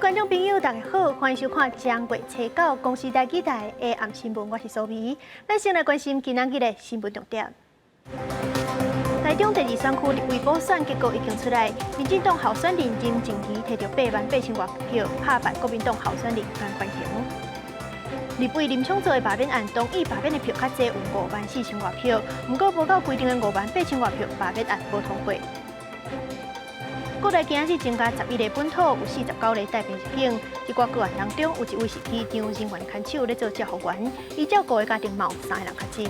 觀眾朋友，大家好，歡迎收看正月初九公視台語台的暗新聞，我是蘇眉。咱先來關心今仔日的新聞重點。台中第二選區立委補選結果已經出來，民進黨候選人林靜儀提著8萬8千外票，拍敗國民黨候選人顏寬恆。立委林昶佐的罷免案，同意罷免的票較濟，有5萬4千外票，毋過無夠規定的5萬8千外票，罷免案無通過。國內今日增加11例本土，有49例帶病入境。這掛個案當中，有一位是機場人員看守咧做照護員，伊照顧的家庭嘛有三個人確診。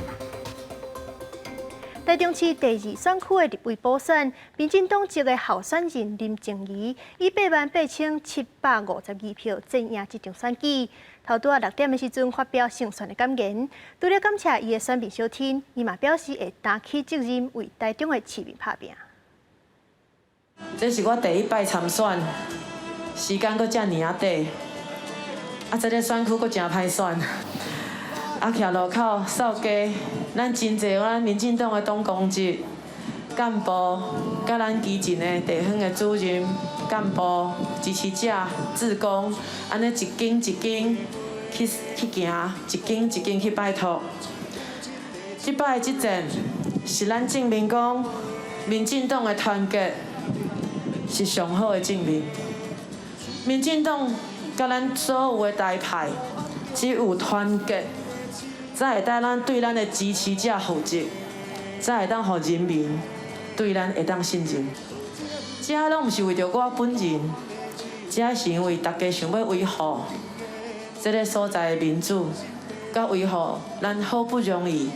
台中市第二選區的立委補選，民進黨籍的候選人林靜儀以8萬8752票戰贏這場選舉。頭拄仔6點的時陣發表勝選的感言，除了感謝伊的選民相挺，伊嘛表示會擔起責任，為台中的市民拍拚。這是我第一擺參選，時間閣遮爾仔短，啊，這个選區閣誠歹選。啊，徛路口掃街，咱真濟咱民進黨的黨公職幹部，佮咱基層的地方的主任幹部、支持者、志工，按呢一間一間去去行，一間一間去拜託。這擺這戰是咱證明講，民進黨的團結是上好的證明。民進黨佮咱所有的大派，只有團結，才會當咱對咱的支持者負責，才會當予人民對咱會當信任。這攏毋是為著我本人，這是因為大家想欲維護這个所在的民主，佮維護咱好不容易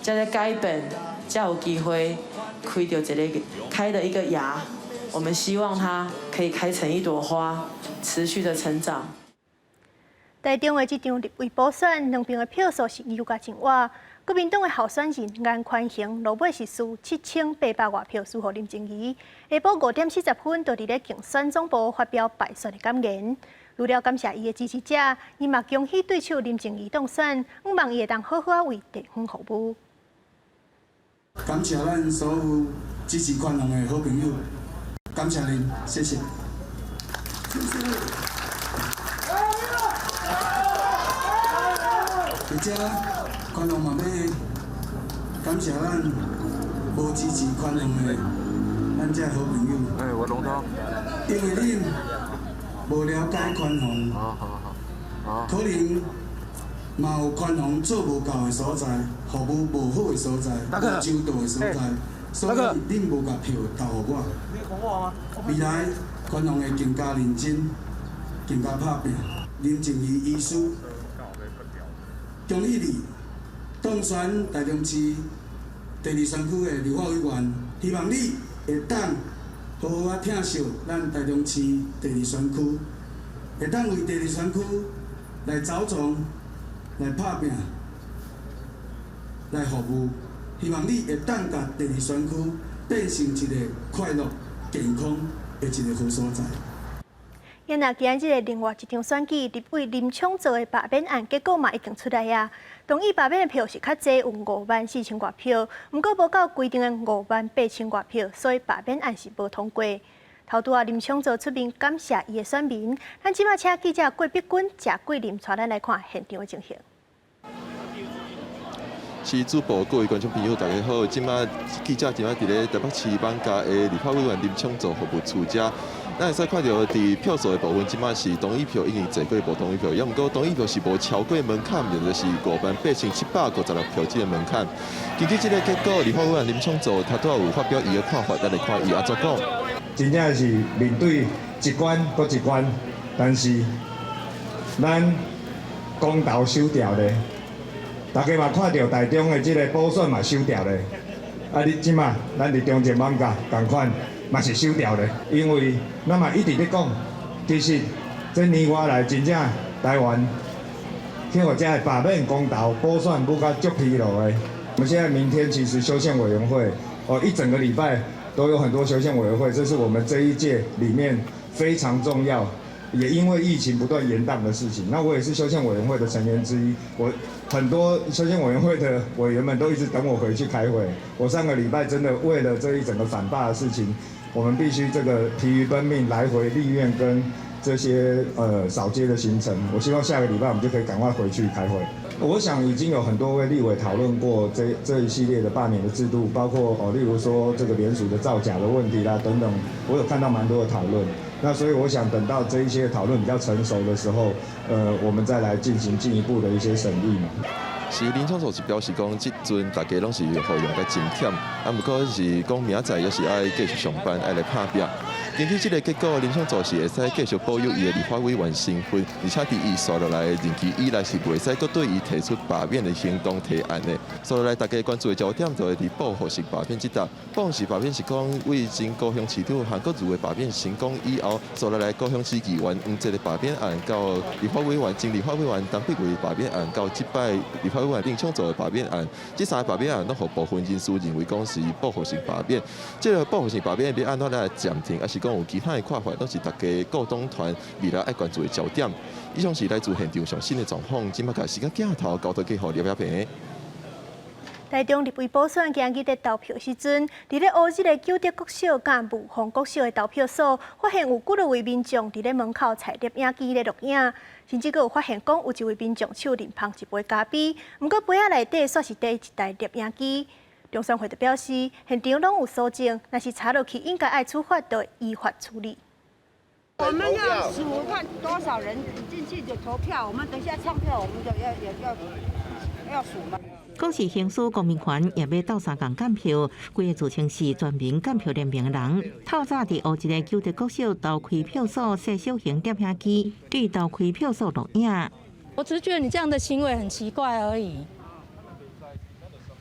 這个改變，才有機會開著一个開了一個芽。我們希望它可以開成一朵花，持續的成長。台中的這場立委補選，兩邊的票數是相差真倚。國民黨的候選人顏寬恆，落尾是輸7800外票，輸予林靜儀。下晡5點40分，就佇咧競選總部發表敗選的感言。除了感謝伊的支持者，伊嘛恭喜對手林靜儀當選，向望伊會當好好為地方服務。感謝咱所有支持寬宏的好朋友，感謝恁，謝謝。謝謝。佇遮，寬宏嘛欲感謝咱無支持寬宏的咱這好朋友。哎，我龍濤。因為恁無了解寬宏，可能嘛有寬宏做無夠的所在，服務無好的所在，無周到的所在，所以恁無共票投予我。未來寬宏會更加認真，更加拍拚。林靜儀醫師，恭喜你當選台中市第二選區的立法委員，希望你會當好好仔疼惜咱台中市第二選區，會當為第二選區來走創、來拍拚、來服務。希望你會當共第二選區變成一个快樂、健康的一个好所在。今仔日的另外一場選舉，立委林昶佐的罷免案結果嘛已經出來啊。同意罷免的票是較濟，有5萬4千外票，毋過無夠規定的5萬8千外票，所以罷免案是無通過。頭拄仔林昶佐出面感謝伊的選民，咱這擺請記者郭碧君、謝桂林帶咱來看現場的情形。是主播，各位觀眾朋友，大家好。這擺記者這擺佇咧台北市艋舺的立法委員林昶佐服務處遮，咱會使看著佇票數的部分，這擺是同意票已經濟過無同意票，抑毋過同意票是無超過門檻，就是58,756票這个門檻。根據這个結果，立法委員林昶佐他拄仔有發表伊的看法，咱來看伊按怎講。真正是面對一關閣一關，但是咱公道守牢咧。大家嘛看著台中的這个補選嘛守牢咧，啊！你這馬咱佇中正艋舺仝款嘛是守牢咧，因為咱嘛一直咧講，其實這年外來真正台灣去予這个罷免公投補選舞甲足疲勞的。我們現在明天其實修憲委員會哦，一整個禮拜都有很多修憲委員會，這是我們這一屆裡面非常重要。也因為疫情不斷延宕的事情，那我也是修憲委員會的成員之一，我很多修憲委員會的委員們都一直等我回去開會。我上個禮拜真的為了這一整個反罷的事情，我們必須這個疲於奔命，來回立院跟這些掃街的行程，我希望下個禮拜我們就可以趕快回去開會。我想已經有很多位立委討論過這一系列的罷免的制度，包括哦，例如說這個聯署的造假的問題啦等等，我有看到蠻多的討論。那所以我想等到這一些討論比較成熟的時候，我們再來進行進一步的一些審議嘛。是林昶佐是表示講，這陣大家攏是予用甲真忝，啊，毋過是講明仔載猶是愛繼續上班，愛來拍拚。根據這个結果，林昶佐是會使繼續保有伊的立法委員身份，而且佇伊紲落來的任期以內是袂使閣對伊提出罷免的行動提案的。紲落來，大家關注的焦點就會佇報復性罷免這搭。報復性罷免是講，為前高雄市長韓國瑜的罷免成功以後，紲落來高雄市議員黃捷的罷免案，到立法委員前立法委員陳柏惟罷免案，到這擺立法委員林昶佐的罷免案，這三个罷免案攏予部分人士認為講是報復性罷免。這个報復性罷免欲按怎來暫停，抑是講有其他的看法，攏是大家各黨團未來愛關注的焦點。以上是來自現場上新的狀況，這擺共時間鏡頭交予予廖亞平。台中立委補選今日佇投票時陣，佇咧烏日的九德國小佮霧峰國小的投票所，發現有幾位民眾佇咧門口採攝影機咧錄影，甚至閣有發現講有一位民眾手裡捧一杯咖啡，毋過杯仔內底煞是佇一台攝影機。中選會就表示，現場攏有搜證，若是查落去，應該愛處罰，就會依法處理。我們要數看多少人進去就投票，我們等下唱票，我們就要也要數嘛。講是行使公民權，也欲鬥相共監票，規个自稱是全民監票聯盟的人，透早佇烏日的九德國小投開票所設小型攝影機，對投開票所錄影。我只是覺得你這樣的行為很奇怪而已。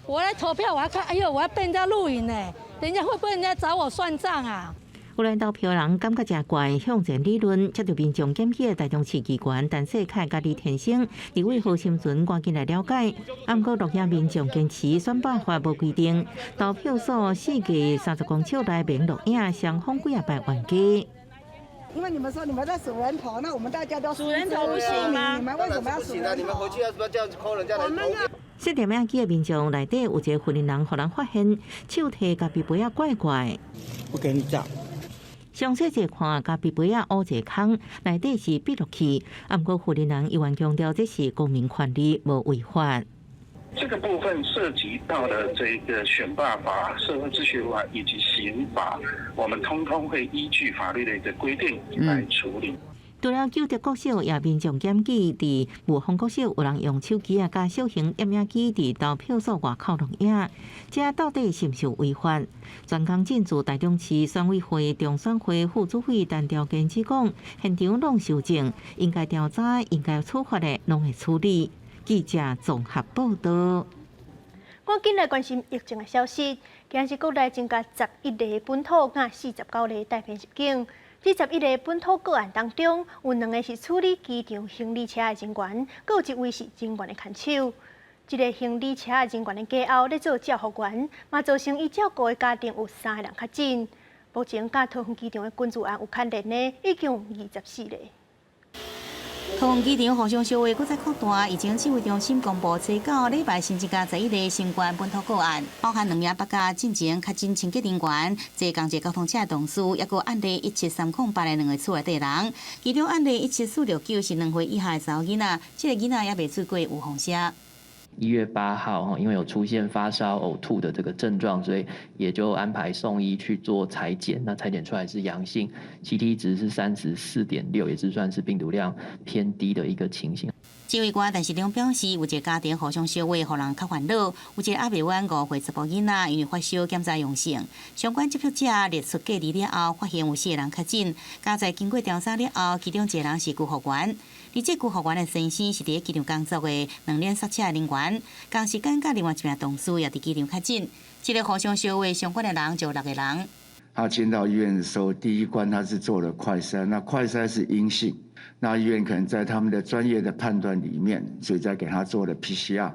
我來投票，我要看，哎呦，我要被人家錄影呢，等一下會不會人家找我算賬啊？有來投票人感覺誠怪，向前理論，接著民眾檢舉台中市議員陳世凱佮李天生，立委何心存趕緊來了解。毋過錄影民眾堅持選罷法無規定，投票所四界30公尺內免錄影，雙方幾仔擺冤家。因為你們說你們在數人頭，那我們大家都數人頭不行嗎？你們為什麼要數人頭？你們回去要這樣 call 人家來投票。設攝影機的民眾內底有一个婦人，予人發現手提咖啡杯仔怪怪。不給你照。詳細一看，咖啡杯仔烏一个空，內底是閉錄器。毋過負責人依然強調，這是公民權利，無違法。這個部分涉及到了這個選罷法、社會秩序法以及刑法，我們通通會依據法律的一個規定來處理。除了九德國小也民眾檢舉，佇霧峰國小有人用手機仔佮小型攝影機佇投票所外口錄影，這到底是毋是違法？專工進駐台中市選委會中選會副主委陳調堅持講，現場攏收證，應該調查、應該處罰的，攏會處理。記者綜合報道。趕緊來關心疫情的消息。今日國內增加11例本土，佮49例帶病入境。這11例本土個案當中，有兩个是處理機場行李車的人員，閣有一位是人員的看守。這个行李車的人員的家後咧做照護員，嘛造成伊照顧的家庭有三個人確診。目前佮桃園機場的群聚案有牽連的，已經有24例。桃園機場互相相話，閣再擴大。疫情指揮中心公布，初九禮拜新增加11例新冠本土個案，包含兩名北加進前確診清潔人員，坐仝一个交通車的同事，抑閣案例17308的兩个厝內底人。其中案例17469是2歲以下的查某囡仔，這个囡仔猶未做過預防射。 1月8號，因為有出現發燒、嘔吐的這個症狀，所以也就安排送醫去做採檢。那採檢出來是陽性，CT 值是34.6，也是算是病毒量偏低的一個情形。指揮官陳時中表示，有一个家庭互相相話，予人較煩惱；有一个猶未滿5歲查埔囡仔，因為發燒檢查陽性，相關接觸者列出隔離了後，發現有四個人確診。加在經過調查了後，其中一個人是救護員。而這救護員的先生是佇機場工作的兩輪剎車人員，同時間佮另外一名同事也佇機場確診。這个互相相話相關的人就六個人。他進到醫院的時候，第一關他是做了快篩，那快篩是陰性，那醫院可能在他們的專業的判斷裡面，所以再給他做了 PCR，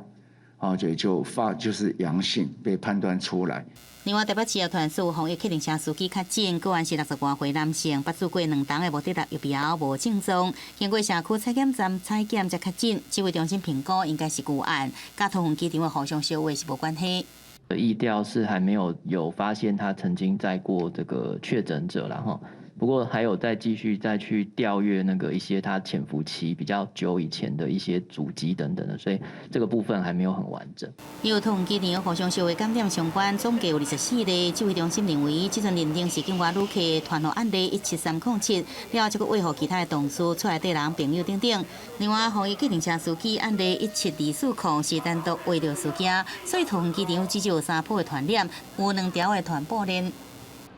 啊，就就發就是陽性被判斷出來。另外，台北市有傳出防疫客運車司機確診，個案是60外歲男性，捌注過兩針的莫德納疫苗無症狀，經過社區採檢站採檢才確診。指揮中心評估應該是舊案，佮桃園機場的互相相話是無關係。疫調是還沒有發現他曾經載過這個確診者啦，哈。不過還有再繼續再去調閱那個一些他潛伏期比較久以前的一些足跡等等的，所以這個部分還沒有很完整。有桃園機場互相相會感染相關，總計有24例。指揮中心認為，這陣認定是境外旅客傳予案例17307，了後這個會予其他的同事、厝內底人、朋友等等。另外，防疫計程車司機案例17240是單獨畫著事件，所以桃園機場至少有三波的傳染，有兩條的傳播鏈。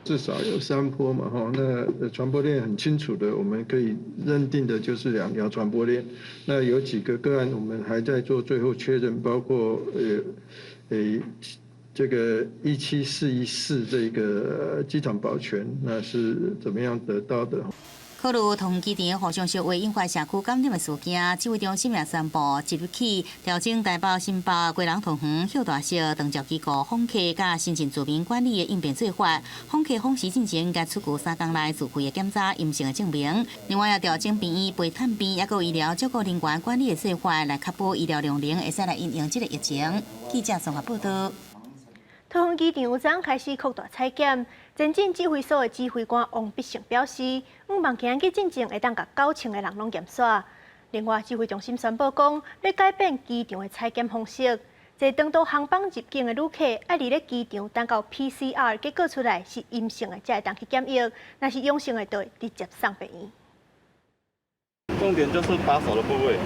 至少有三波嘛，哈，那傳播鏈很清楚的，我們可以認定的就是兩條傳播鏈。那有幾個個案，我們還在做最後確認，包括這個17414這個機場保全，那是怎麼樣得到的？考慮桃園機場互相相話引發社區感染的事件，指揮中心也宣布，即日起調整台北、新北、基隆、桃園、孝大石、長照機構訪客佮新進住民管理的應變做法。訪客訪視進前，該出具3天內自費的檢查陰性的證明。另外，也調整病院陪探病，抑閣有醫療照顧人員管理的做法，來確保醫療量能會使來因應這個疫情。記者綜合報道。桃園機場昨開始擴大採檢，前進指揮所的指揮官王必勝表示，向望今仔日進前會當共9000個人攏檢煞。另外，指揮中心宣布講，欲改變機場的採檢方式，坐長途航班入境的旅客，愛佇咧機場等到 PCR 結果出來是陰性的，才會當去檢疫；若是陽性的，就會直接送病院。重點就是把手的部位。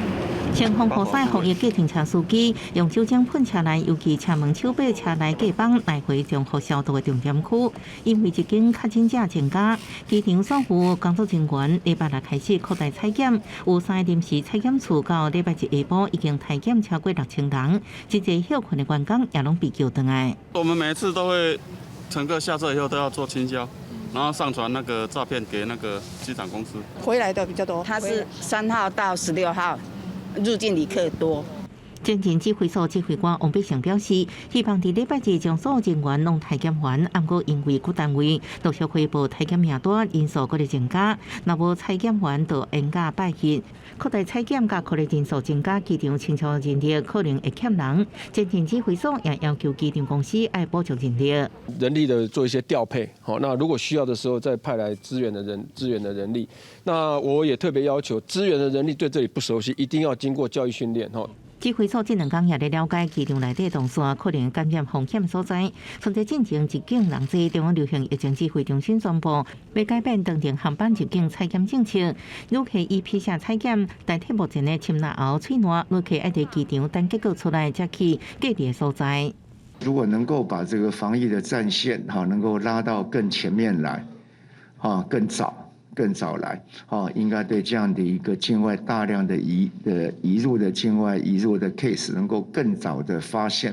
清風菩薩防疫計程車司機用酒精噴車內，尤其車門手把、車內隔板來回重複消毒的重點區。因為入境確診者增加，機場所有工作人員禮拜六開始擴大採檢，有三個臨時採檢處到禮拜一下晡已經採檢超過6000人，這濟歇睏的員工也攏被叫轉來。我們每次都會乘客下車以後都要做清消。然後上傳那個照片給那個機場公司。回來的比較多，他是3號到16號入境旅客多。前進指揮所指揮官王必勝表示，希望佇禮拜日將所有人員攏體檢完，毋過因為各單位陸續恢復體檢名單，人數閣咧增加，若無採檢完就延到拜日。擴大採檢佮確診人數增加，機場清楚人力可能會欠人。前進指揮所也要求機場公司愛補足人力，人力的做一些調配，好，那如果需要的時候再派來支援的人，支援的人力。那我也特別要求支援的人力對這裡不熟悉，一定要經過教育訓練，吼。指揮所這兩工也咧了解機場內底動線可能感染風險所在。春節進前入境人濟，中央流行疫情指揮中心宣布，欲改變長程航班入境採檢政策，旅客以 PCR 採檢代替目前的深喉喉喙瀾，旅客愛佇機場等結果出來，才去隔離的所在。如果能夠把這個防疫的戰線哈，能夠拉到更前面來，哈，更早。更早來，哦，應該對這樣的一個境外大量的移入的境外移入的 case 能夠更早的發現，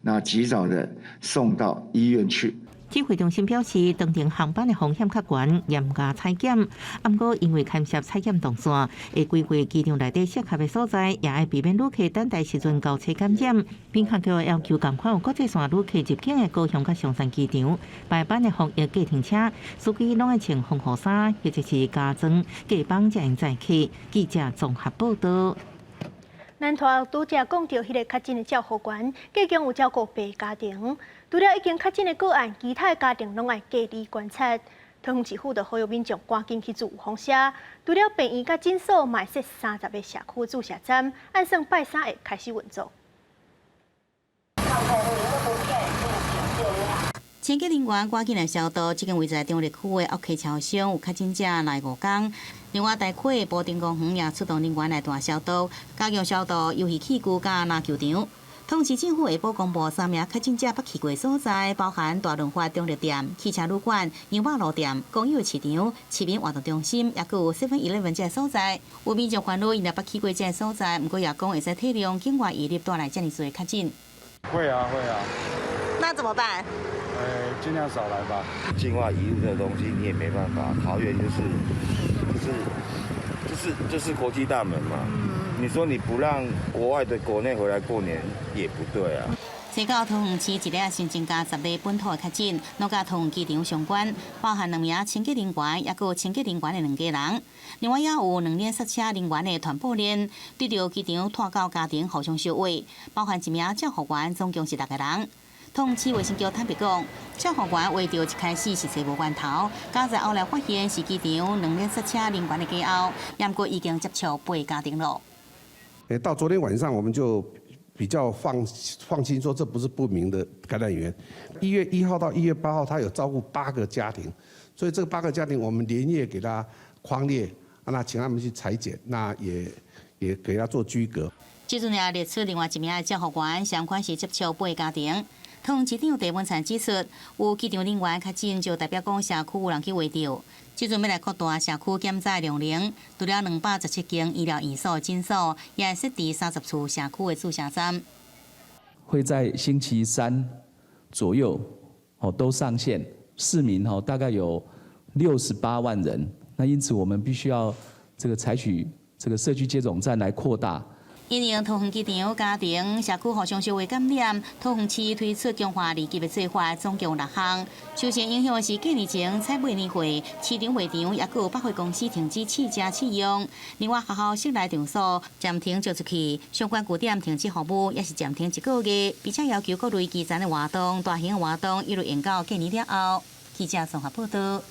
那及早的送到醫院去。指揮中心表示，長程航班的風險較懸，嚴格採檢。毋過因為牽涉採檢動線，會規劃機場內底適合的所在，也愛避免旅客等待時陣交叉感染。民航局要求仝款有國際線旅客入境的高雄佮松山機場，排班的防疫計程車司機攏愛穿防護衫，或者是加裝隔板才會載客。記者綜合報道。咱頭拄才講著彼個確診的照護員，家中有照顧八個家庭，除了已經確診的個案，其他的家庭攏愛隔離觀察。桃園市府就呼籲民眾趕緊去注預防射，除了病院佮診所，嘛會設30個社區注射站，按算拜三會開始運作。清潔人員趕緊來消毒，這間位在中壢區的奧客超商有確診者來5工。另外，台區的埔丁公園也出動人員來大消毒，加強消毒遊戲器具佮籃球場。桃園市政府下晡公布三名確診者捌去過所在，包含大潤發中壢店、汽車旅館、牛肉路店、公有市場、市民活動中心，抑閣有 Seven Eleven 這个所在。有民眾煩惱，𪜶若捌去過這个所在，毋過也講會使體諒境外移入帶來遮爾濟確診。會啊會啊。那怎麼辦？盡量少來吧。境外移入的東西你也沒辦法，桃園就是國際大門嘛。你說你不讓國外的國內回來過年也不對啊。初九桃園市一日新增加10例本土的確診，攏佮桃園機場相關，包含兩名清潔人員，抑閣有清潔人員的兩家人。另外，也有兩輛剎車人員的傳播鏈，對著機場拖到家庭互相相話，包含一名照護員，總共是6個人。桃園市衛生局坦白講，照護員畫著一開始是揣無源頭，加在後來發現是機場兩列刹車人員的家後，毋過已經接觸八家庭囉。到昨天晚上我們就比較放心，說這不是不明的感染源。1月1號到1月8號，他有照顧八個家庭，所以這八個家庭我們連夜給他匡列，那請他們去採檢，那也給他做居隔。這陣也列出另外一名的照護員，相關是接觸八個家庭。桃園市長鄭文燦指出，有機場人員確診，就代表講社區有人去畫著。這陣欲來擴大社區檢查量能，除了217間醫療院所診所，也會設置30處社區的注射站。會在星期三左右，哦都上線。市民哦大概有68萬人，那因此我們必須要這個採取這個社區接種站來擴大。因應桃園機場家庭社區互相相會感染，桃園市推出強化二級的做法，總共六項。受先影響的是過年前採買年貨，市場賣場抑閣有百貨公司停止試食試用。另外學校室內場所暫停借出去，相關據點停止服務，也是暫停一個月，並且要求各類基層的活動、大型的活動一路延到過年了後。記者綜合報道。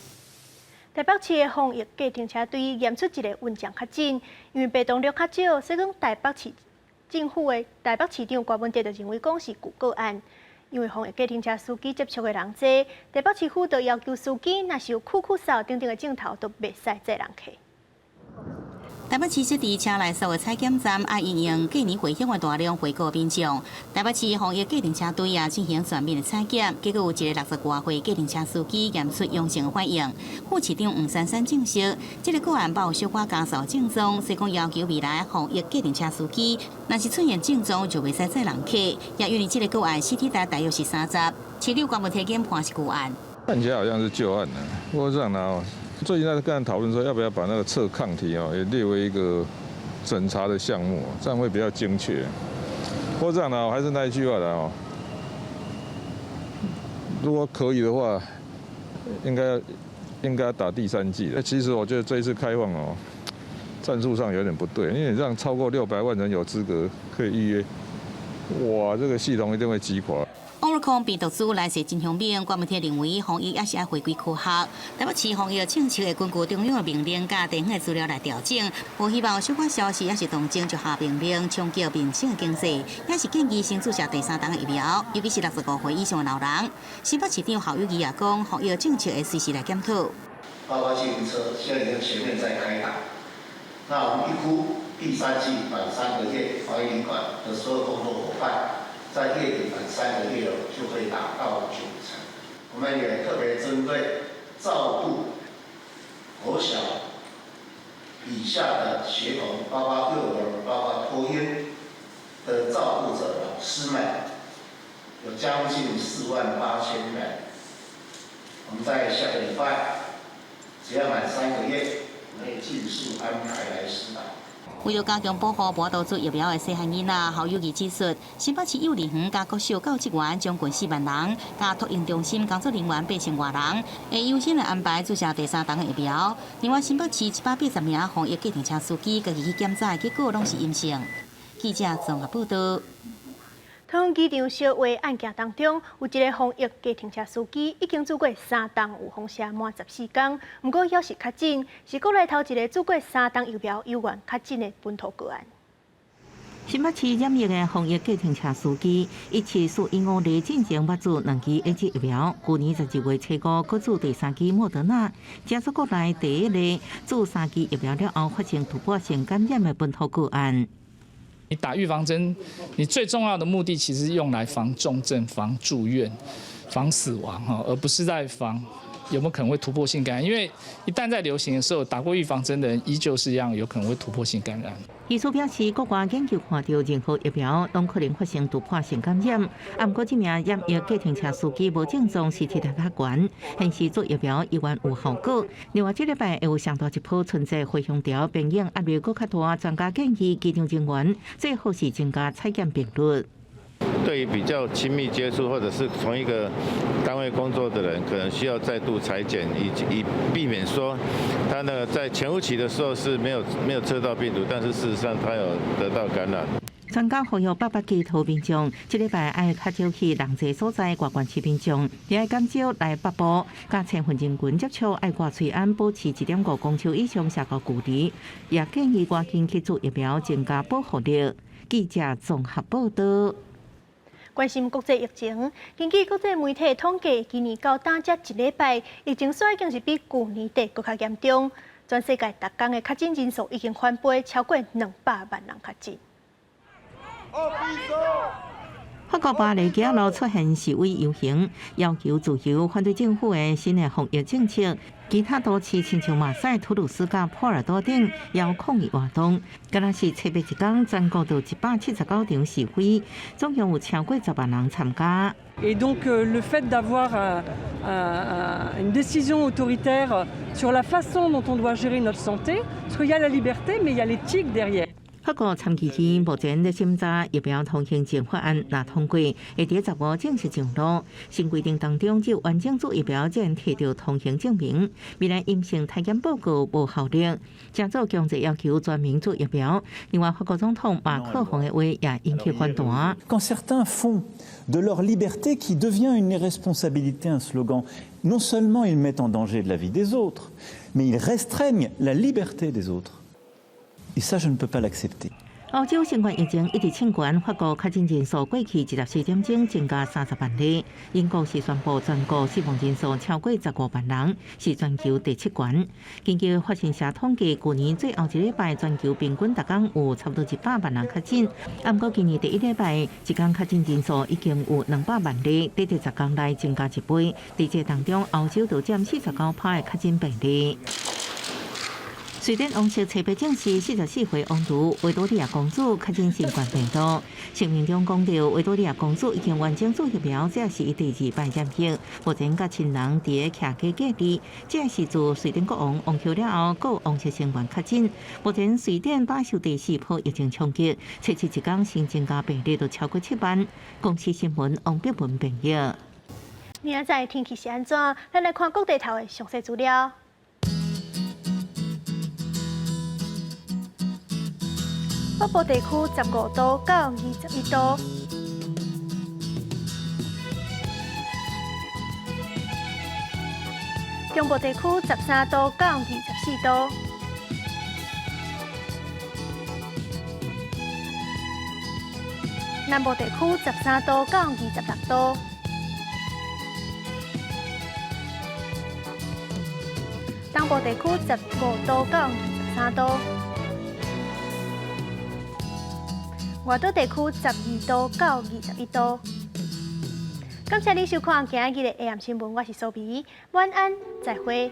台北市的防疫計程車隊驗出一個隱藏確診，因為病毒量較少，所以講台北市政府的台北市長柯文哲就認為講是舊個案。因為防疫計程車司機接觸的人濟，台北市府就要求司機若是有咳咳嗽等等的症頭，都袂使載人客。台北市設置車內所有採檢站，愛因應過年回鄉的大量回國民眾。台北市防疫計程車隊也進行全面的採檢，結果有一個60外歲計程車司機驗出陽性反應。副市長黃珊珊證實，這個個案包有小可咳嗽症狀，所以講要求未來防疫計程車司機，若是出現症狀就袂使載人客。也因為這個個案 CT 值大約是30，市長柯文哲研判是舊案。看起來好像是舊案呢，不過這樣呢。最近在跟人討論說，要不要把那個測抗體哦也列為一個審查的項目，這樣會比較精確。不過這樣呢，我還是那一句話的哦，如果可以的話，應該打第三劑的。其實我覺得這一次開放哦，戰術上有點不對，因為你讓超過600萬人有資格可以預約，哇，這個系統一定會擊垮。奧密克戎病毒株來勢真兇猛，柯文哲認為防疫也是愛回歸科學。台北市防疫政策會根據中央的命令佮地方的資料來調整。無希望小可消息，也是當前就下命令衝擊民生的經濟，也是建議先注射第三針的疫苗，尤其是65歲以上的老人。新北市長侯友宜也講，防疫政策會隨時來檢討。包括計程車現在已經全面在開打，那我們預估第三劑滿3個月，防疫旅館的所有工作夥伴，在月底滿3個月就可以達到9成。我們也特別針對照顧國小以下的學童，包括幼兒、包括托嬰的照顧者老師們，有將近4萬8千人。我們在下個禮拜，只要滿三個月，我們也盡速安排來施打。為著加強保護無法度注疫苗的細漢囡仔，侯友宜指出，新北市幼兒園佮國小教職員將近4萬人，佮托嬰中心工作人員8千外人，會優先來安排注射第三針的疫苗。另外，新北市180名防疫計程車司機，家己去檢查，結果攏是陰性。記者綜合報道。桃園機場燒話案件當中，有一個防疫計程車司機已經注過三針預防射滿14天，毋過猶是確診，是國內頭一個注過三針疫苗猶原確診的本土個案。新北市染疫的防疫計程車司機，17-415日進前捌注兩劑 AZ 疫苗，舊年12月初5閣注第三劑莫德納，這是國內第一例注三劑疫苗了後發生突破性感染的本土個案。你打預防針，你最重要的目的其實用來防重症、防住院、防死亡哈，而不是在防有沒有可能會突破性感染。因為一旦在流行的時候，打過預防針的人依舊是一樣有可能會突破性感染。醫師表示，國外研究看著任何疫苗攏可能發生突破性感染，啊，毋過這名染疫計程車司機無症狀，CT 值較懸，顯示注疫苗猶原有效果。另外，這禮拜會有上大一波春節回鄉潮，變異壓力閣較大，專家建議機場人員最好是增加採檢頻率。對於比較親密接觸或者是同一個單位工作的人，可能需要再度採檢，以避免說他呢在潛伏期的時候是沒有測到病毒，但是事實上他有得到感染。專家呼籲北北基桃民眾，這禮拜愛較少去人濟所在，外縣市民眾也愛減少來北部，佮千份人群接觸，愛掛喙罨，保持1.5公尺以上社交距離，也建議趕緊去注疫苗，增加保護力。記者綜合報道。關心國際疫情，根據國際媒體統計，今年到今才一禮拜，疫情煞已經是比舊年底閣較嚴重。全世界逐工的確診人數已經翻倍，超過200萬人確診。法國巴黎街頭出現示威遊行，要求自由，反對政府的新的防疫政策。其他都市親像馬賽、圖魯斯、佮波爾多等，也有抗議活動。敢若是七八一工，全國就179場示威，總共有超過10萬人參加。 Et donc le fait d'avoir une décision autoritaire sur la façon dont on doit gérer notre santé, parce qu'il y a la liberté, mais il y a l'éthique derrière. 法國參議院目前咧審查疫苗通行證法案，若通過，會佇15正式上路。新規定當中，只有完整注疫苗才能提著通行證明，未來陰性體檢報告無效力。這做強制要求全民注疫苗。另外，法國總統馬克宏的話也引起反彈。 Quand certains font de leur liberté qui devient une irresponsabilité un slogan, non seulement ils mettent en danger la vie des autres, mais ils restreignent la liberté des autres. Et ça, je ne peux pas l'accepter. 歐洲新冠疫情一直衝懸，法國確診人數過去24點鐘增加30萬例。英國是宣布全國死亡人數超過15萬人，是全球第七懸。根據法新社統計，舊年最後一禮拜全球平均逐工有差不多100萬人確診。毋過今年第一禮拜，一工確診人數已經有200萬例，短短10工內增加一倍。佇這當中，歐洲就佔49%的確診病例。瑞典王室冊證實，44歲王儲維多利亞公主確診新冠病毒。聲明中講著，維多利亞公主已經完整注疫苗，這是伊第二擺染疫。目前佮親人佇咧居家隔離，這是自瑞典國王王后了後，閣有王室成員確診。目前瑞典飽受第四波疫情衝擊，初七一工新增加病例都超過7萬。公視新聞王碧文編譯。明仔載天氣是按怎？咱來看各地頭的詳細資料。北部地區15度到21度，中部地區13度到24度，南部地區13度到26度，東部地區15度到23度。外島地區12度到21度。感謝你收看今仔日的下暗新聞，我是蘇美，晚安，再會。